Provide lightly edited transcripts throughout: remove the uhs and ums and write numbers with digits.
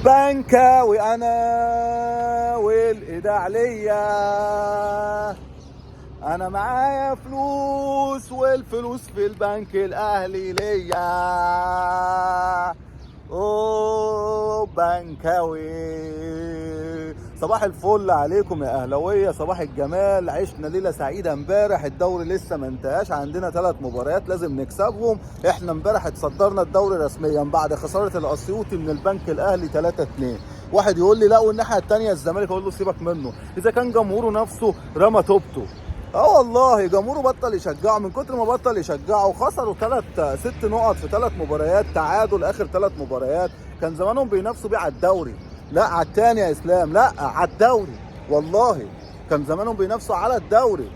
بنكاوي انا والايداع ليا، انا معايا فلوس والفلوس في البنك الاهلي ليا. اوه بنكاوي، صباح الفل عليكم يا اهلاويه، صباح الجمال. عشنا ليلة سعيدة امبارح، الدوري لسه ما انتهاش، عندنا 3 مباريات لازم نكسبهم. احنا امبارح اتصدرنا الدوري رسميا بعد خسارة الاسيوطي من البنك الاهلي 3-2. واحد يقول لي لا والناحية الثانية الزمالك، اقول له سيبك منه، اذا كان جمهوره نفسه رمى توبته. اه والله جمهوره بطل يشجعه، من كتر ما بطل يشجعه خسروا 6 نقط في 3 مباريات، تعادل اخر 3 مباريات. كان زمانهم بينافسوا بيه على الدوري، لا على الثاني يا اسلام، لا على الدوري، والله كان زمانهم بينافسوا على الدوري.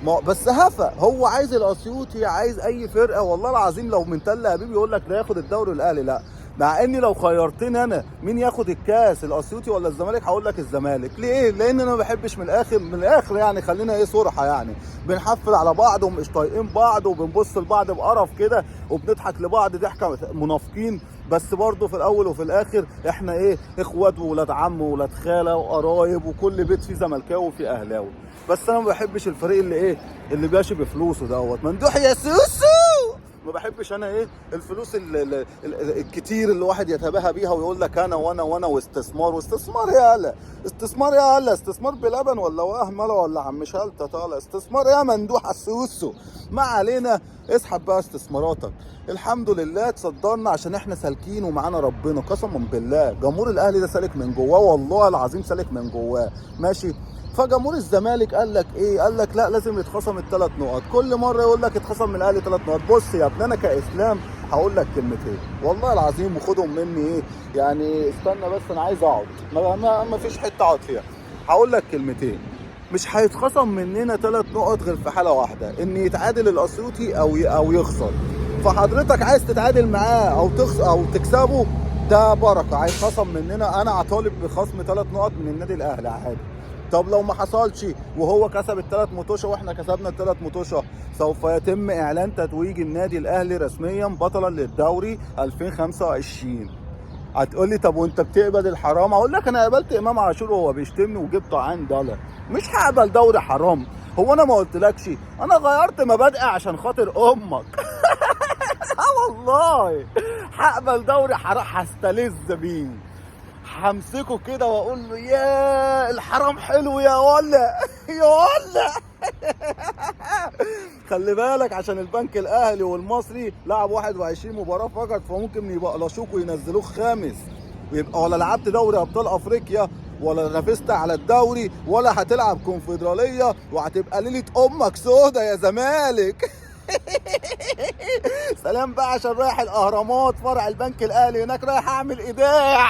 ما بس هفا، هو عايز الاسيوطي، عايز اي فرقه، والله العظيم لو من تل ابيب يقول لك لا ياخد الدوري الاهلي، لا. مع اني لو خيرتني انا مين ياخد الكاس الاسيوطي ولا الزمالك هقول لك الزمالك. ليه؟ لان انا ما بحبش من الاخر، من الاخر يعني، خلينا ايه صراحة يعني، بنحفل على بعض ومش طايقين بعض وبنبص لبعض بقرف كده وبنضحك لبعض ضحكه منافقين، بس برضه في الاول وفي الاخر احنا ايه، اخوات وولاد عم وولاد خاله وقرايب، وكل بيت فيه زملكاوي وفيه اهلاوي. بس انا ما بحبش الفريق اللي ايه، اللي بياشي بفلوسه دوت، ممدوح يا سوسو. ما بحبش انا ايه الفلوس الكتير اللي واحد يتباهى بيها ويقول لك انا وانا وانا واستثمار واستثمار، يا هلا استثمار، يا هلا استثمار بلبن ولا وهمله ولا عم شلته طالع استثمار يا مندوح السوسو. ما علينا، اسحب بقى استثماراتك. الحمد لله تصدرنا عشان احنا سالكين ومعانا ربنا، قسما بالله جمهور الاهلي ده سالك من جواه، والله العظيم سالك من جواه، ماشي. فجمهور الزمالك قال لك ايه؟ قال لك لا لازم يتخصم ال3 نقط، كل مرة يقول لك اتخصم من الاهلي 3 نقط. بص يا ابني، انا كاسلام هقول لك كلمتين والله العظيم وخدهم مني ايه يعني، استنى بس انا عايز اقعد، ما فيش حتة اقعد فيها. هقول لك كلمتين، مش هيتخصم مننا 3 نقط غير في حاله واحدة، ان يتعادل الاسيوطي او يخسر. فحضرتك عايز تتعادل معاه او تخسر او تكسبه، ده بركة، هيتخصم مننا. انا هطالب بخصم 3 نقط من النادي الاهلي عادي. طب لو ما حصلش وهو كسب ال3 مطوشه واحنا كسبنا ال3 مطوشه، سوف يتم اعلان تتويج النادي الاهلي رسميا بطلا للدوري 2025. هتقول لي طب وانت بتقبل الحرام؟ اقول لك انا قبلت امام عاشور وهو بيشتمني وجبته عندي، انا مش هقبل دوري حرام. هو انا ما قلتلكش انا غيرت مبادئي عشان خاطر امك؟ اه والله هقبل دوري حرام، هستلذ بيه، همسكه كده واقول له يا الحرام حلو يا ولا يا ولا. خلي بالك عشان البنك الاهلي والمصري لعب 21 مباراة فقط، فممكن يبقلشوك وينزلوك خامس، ويبقى ولا لعبت دوري ابطال افريقيا ولا نافست على الدوري ولا هتلعب كونفدراليه، وهتبقى ليلة امك سودا يا زمالك. سلام بقى، عشان رايح الاهرامات فرع البنك الاهلي هناك، رايح اعمل ايداع.